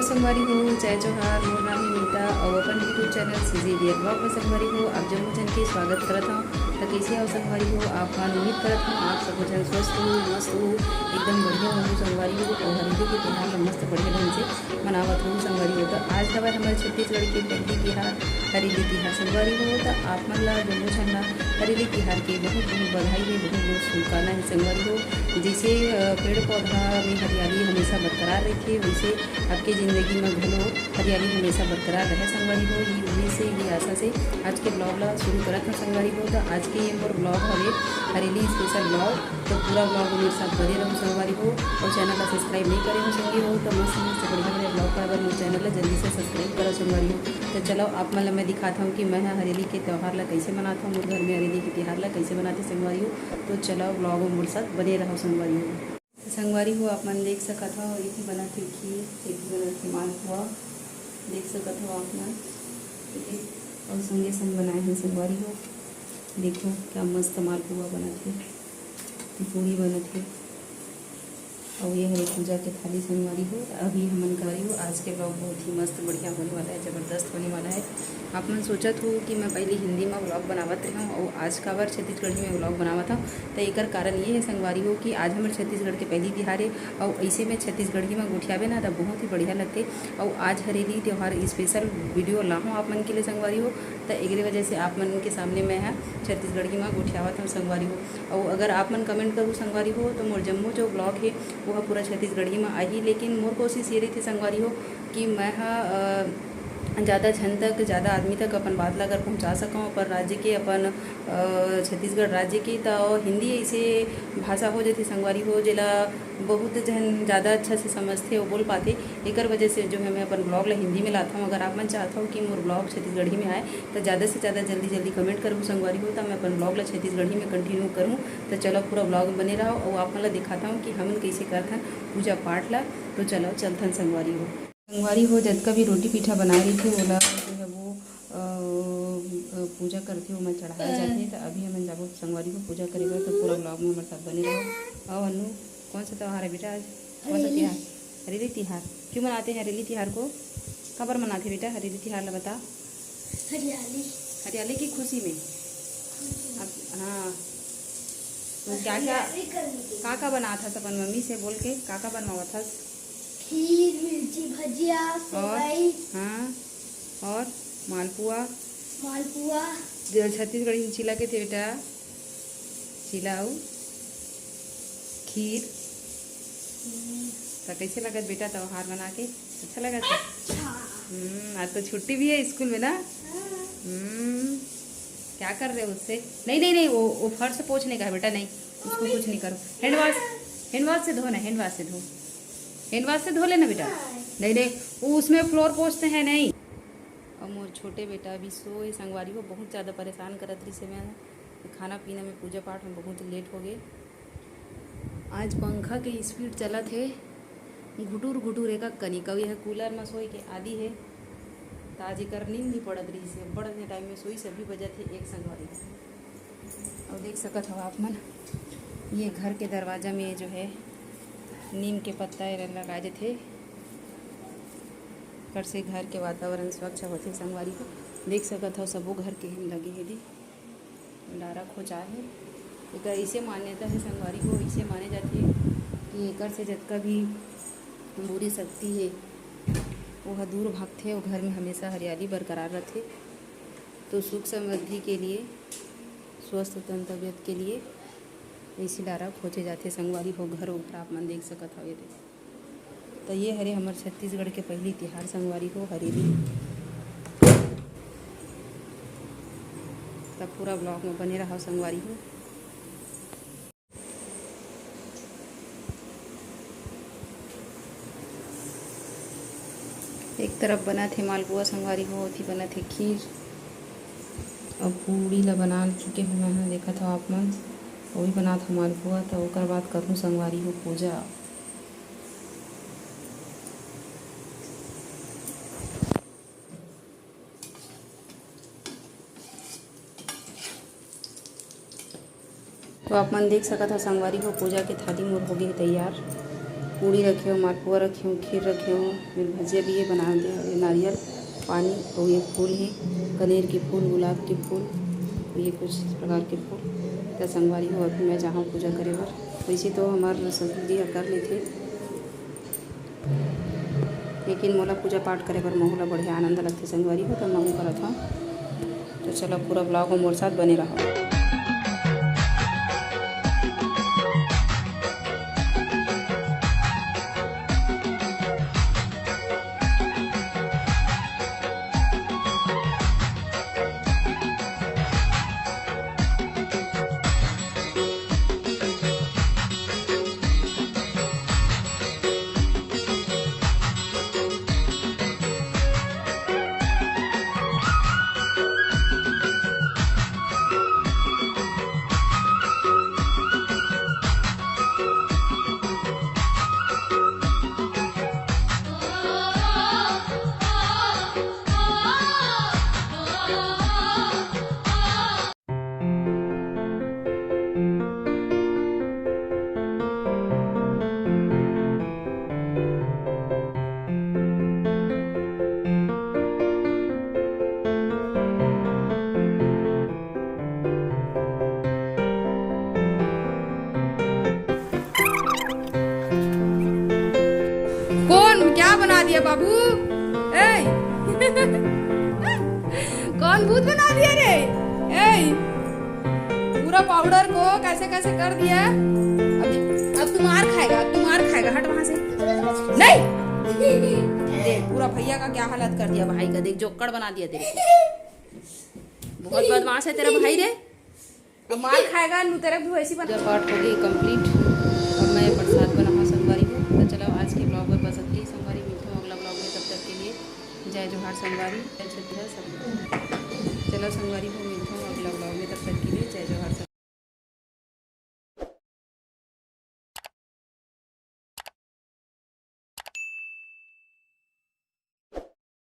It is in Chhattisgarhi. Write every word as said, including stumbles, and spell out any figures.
संगवारी हो, जय जोहार। मोर नाम हे नीता अउ अपन YouTube channel CG Dear Vlog में संगवारी हो, आप जम्मो झन के स्वागत करत हव। त कइसे हव संगवारी हो आप मन? उम्मीद करत हव आप सबो झन स्वस्थ हो, मस्त हो, एकदम बढ़िया हो संगवारी हो। अउ हरेली के तिहार ल मस्त बढ़िया ढंग से मनावत हो संगवारी हो। त आज हवय हमर छत्तीसगढ़ के पहिली तिहार, हरेली तिहार संगवारी हो। त आप मन ला जम्मो झन ला हरेली तिहार के बहुत बहुत बधाई हे, बहुत बहुत शुभकामना हे संगवारी हो। जइसे, अ, पेड़ पौधा में हरियाली हमेशा बरकरार रहिथे, वइसे आपके जिंदगी में घलो हरियाली हमेशा बरकरार रहे संगवारी हो। ये उम्मीद से, ये आशा से आज के vlog ला शुरू करत हन संगवारी हो। त आज के ये मोर vlog हवे हरेली special vlog। त पूरा vlog मेरे साथ बने रहू संगवारी हो। अउ channel ला subscribe नहीं करे हो संगवारी हो, त मस्त मस्त बढ़िया बढ़िया vlog पाए बर मोर channel ला जल्दी से subscribe करो संगवारी हो। त चलो आप मन ला मैं दिखात हूँ कि मैं ह हरेली के त्यौहार ला कइसे मनात हूँ, मोर घर में हरेली के तिहार ला कइसे मनाथे संगवारी हो। त चलो vlog में मोर साथ बने रहो संगवारी हो। संगवारी हो, आप मन देख सकत हव, एती बनत हे खीर, एती बनत हे मालपुआ, देख सकत हव आप मन, ठीक हे। अउ संगे संग बनाए हन संगवारी हो, देखो क्या मस्त मालपुआ बनत हे, पूरी बनत हे, अउ ये हरे पूजा के थाली संगवारी हो। अभी हमन करी हो, आज के vlog बहुत ही मस्त बढ़िया होने वाला है, जबरदस्त होने वाला है। आप मन सोचत हो कि मैं पहले हिंदी में vlog बनावत रहूँ और आज काबर छत्तीसगढ़ी में vlog बनावत हूँ, त एकर कारण ये है संगवारी हो कि आज हमर छत्तीसगढ़ के पहली तिहार हे, अउ ऐसे में छत्तीसगढ़ी में गोठियाबे ना त बहुत ही बढ़िया लगथे। अउ आज हरेली त्यौहार special video लाहूँ आप मन के लिए संगवारी हो, त एकरे वजह से आप मन के सामने मैं ह छत्तीसगढ़ी में गोठियावत हूँ संगवारी हो। अउ अगर आप मन comment करू संगवारी हो, तो मोर जम्मो जो vlog हे वो ह पूरा छत्तीसगढ़ी में आही, लेकिन मोर कोशिश ये रहिथे संगवारी हो कि मैं ह, अ, ज़्यादा झन तक, ज़्यादा आदमी तक अपन बात ला अगर पहुँचा सकूँ अपन राज्य के, अपन, अ, छत्तीसगढ़ राज्य के, त हिंदी ऐसे भाषा हो जाथे संगवारी हो, जेला बहुत झन ज़्यादा अच्छा से समझथे अउ बोल पाथे। एकर वजह से जो है मैं अपन vlog ला हिंदी में लात हूँ। अगर आप मन चाहत हो कि मोर vlog छत्तीसगढ़ी में आए, त ज़्यादा से ज़्यादा जल्दी जल्दी comment करहू संगवारी हो, त मैं अपन vlog ला छत्तीसगढ़ी में continue करूँ। त चलो पूरा vlog में बने रहो अउ आप मन ला दिखाता हूँ कि हमन कैसे करथन पूजा पाठ ला। तो चलो चलथन संगवारी हो। संगवारी हो, जतका भी रोटी पीठा बनाए रहिथे, ओला जो है वो, अ, अ, पूजा करथे, ओमा चढ़ाए जाथे। त अभी हमन जाबो संगवारी हो पूजा करे बर, तो पूरा vlog में हमर साथ बने रहो। अउ अन्नू, कौन सा त्योहार है बेटा आज? कौन सा हरेली। तिहार? हरेली तिहार। क्यों मनाते हैं हरेली तिहार को? काबर मनाथे बेटा हरेली तिहार ला बता? हरियाली। हरियाली की खुशी में। अब, हाँ। तो क्या क्या, हरियाली करने के लिए। का का बनात हस अपन मम्मी से बोल के, का का बनवावत हस? खीर, मिर्ची भजिया, और? सेवई। हाँ, और मालपुआ? मालपुआ। जो छत्तीसगढ़ी में चीला कथे बेटा, चीला अउ खीर। हम्म। त कैसे लगत बेटा त्योहार मना के? अच्छा लगत हे? अच्छा। हम्म, आज तो छुट्टी भी है स्कूल में ना? हाँ। हम्म, क्या कर रहे हो उससे? नहीं, नहीं, नहीं, वो, वो फर्श पोछने का है बेटा, नहीं, उसको कुछ नहीं करो। Hand wash, hand wash से धो ना, hand wash से धो, hand wash से धो लेना बेटा। नहीं, नहीं, वो उसमें floor पोछते हैं, नहीं। और मोर छोटे बेटा अभी सोए संगवारी हो, बहुत ज़्यादा परेशान करत रहिस हे मैं। खाना पीना में, पूजा पाठ में बहुत late हो गए। आज पंखा के speed चलत हे, घुटुर घुटुर एक कनिक, अउ यह cooler में सोए के आदी हे, त आज एकर नींद नहीं पड़त रहिस हे। बड़ अतने time में सोइस, अभी बजत हे एक संगवारी। अउ देख सकत हव आप मन, ये घर के दरवाजा में जो है नीम के पत्ता एला लगा देथे, एकर से घर के वातावरण स्वच्छ होथे संगवारी हो। देख सकत हव, सबो घर के लगे हे दे। डारा खोचा हे। एकर ऐसे मान्यता हे संगवारी हो, ऐसे माने जाथे कि एकर से जतका भी बुरी शक्ति हे, वो ह दूर भागथे अउ घर में हमेशा हरियाली बरकरार रथे। तो सुख समृद्धि के लिए, स्वस्थ तन तबियत के लिए ऐसी डारा खोचे जाथे संगवारी हो। घर उघर आप मन देख सकत हव ये दे। त ये हरे हमर छत्तीसगढ़ के पहिली तिहार संगवारी हो, हरेली। त पूरा vlog में बने रहो संगवारी हो। एक तरफ बनत हे मालपुआ संगवारी हो, ओती बनत हे खीर। अब पूड़ी ला बना चुके हूँ मैं ह, देखत हव आप मन। अभी बनात हव मालपुआ, त ओकर बाद करहूँ संगवारी हो पूजा। तो आप मन देख सकत हव संगवारी हो, पूजा के थाली मोर हो गे हे तैयार। पूड़ी रखे हो, मालपुआ रखे हो, खीर रखे हो, फिर भजिया भी ये बना दे, ये नारियल पानी, और ये फूल ही, कनेर के फूल, गुलाब के फूल, और ये कुछ प्रकार के फूल। त संगवारी हो, अभी मैं जाहूँ पूजा करे बर। वैसे तो हमार ससुर जी ह कर लेथे, लेकिन मोला पूजा पाठ करे बर महू ला बढ़िया आनंद लगथे संगवारी हो, त महू करत हव। तो चलो, पूरा vlog में मोर साथ बने रहो। कौन क्या बना दिया बाबू? ए! कौन भूत बना दिया रे? ए! पूरा पाउडर को कैसे कैसे कर दिया। अब, अब तू मार खाएगा, अब तू मार खाएगा, हट वहां से। नहीं। देख, पूरा भैया का क्या हालत कर दिया भाई का, देख जोक्कड़ बना दिया तेरे को। बहुत बदमाश है तेरा भाई रे। अब मार खाएगा नू, तेरा भी वैसी बना। पूजा पाठ हो गई कंप्लीट। अब मैं प्रसाद बनाऊँ संगवारी को। तो चलो, आज के vlog में बस इतनी संगवारी, मिलता हूँ अगला vlog में। तब तक के लिए जय जोहार संगवारी, जय छत्तीसगढ़ सबको। चलो संगवारी को मिलता हूँ अगला vlog में, तब तक के लिए जय जोहार।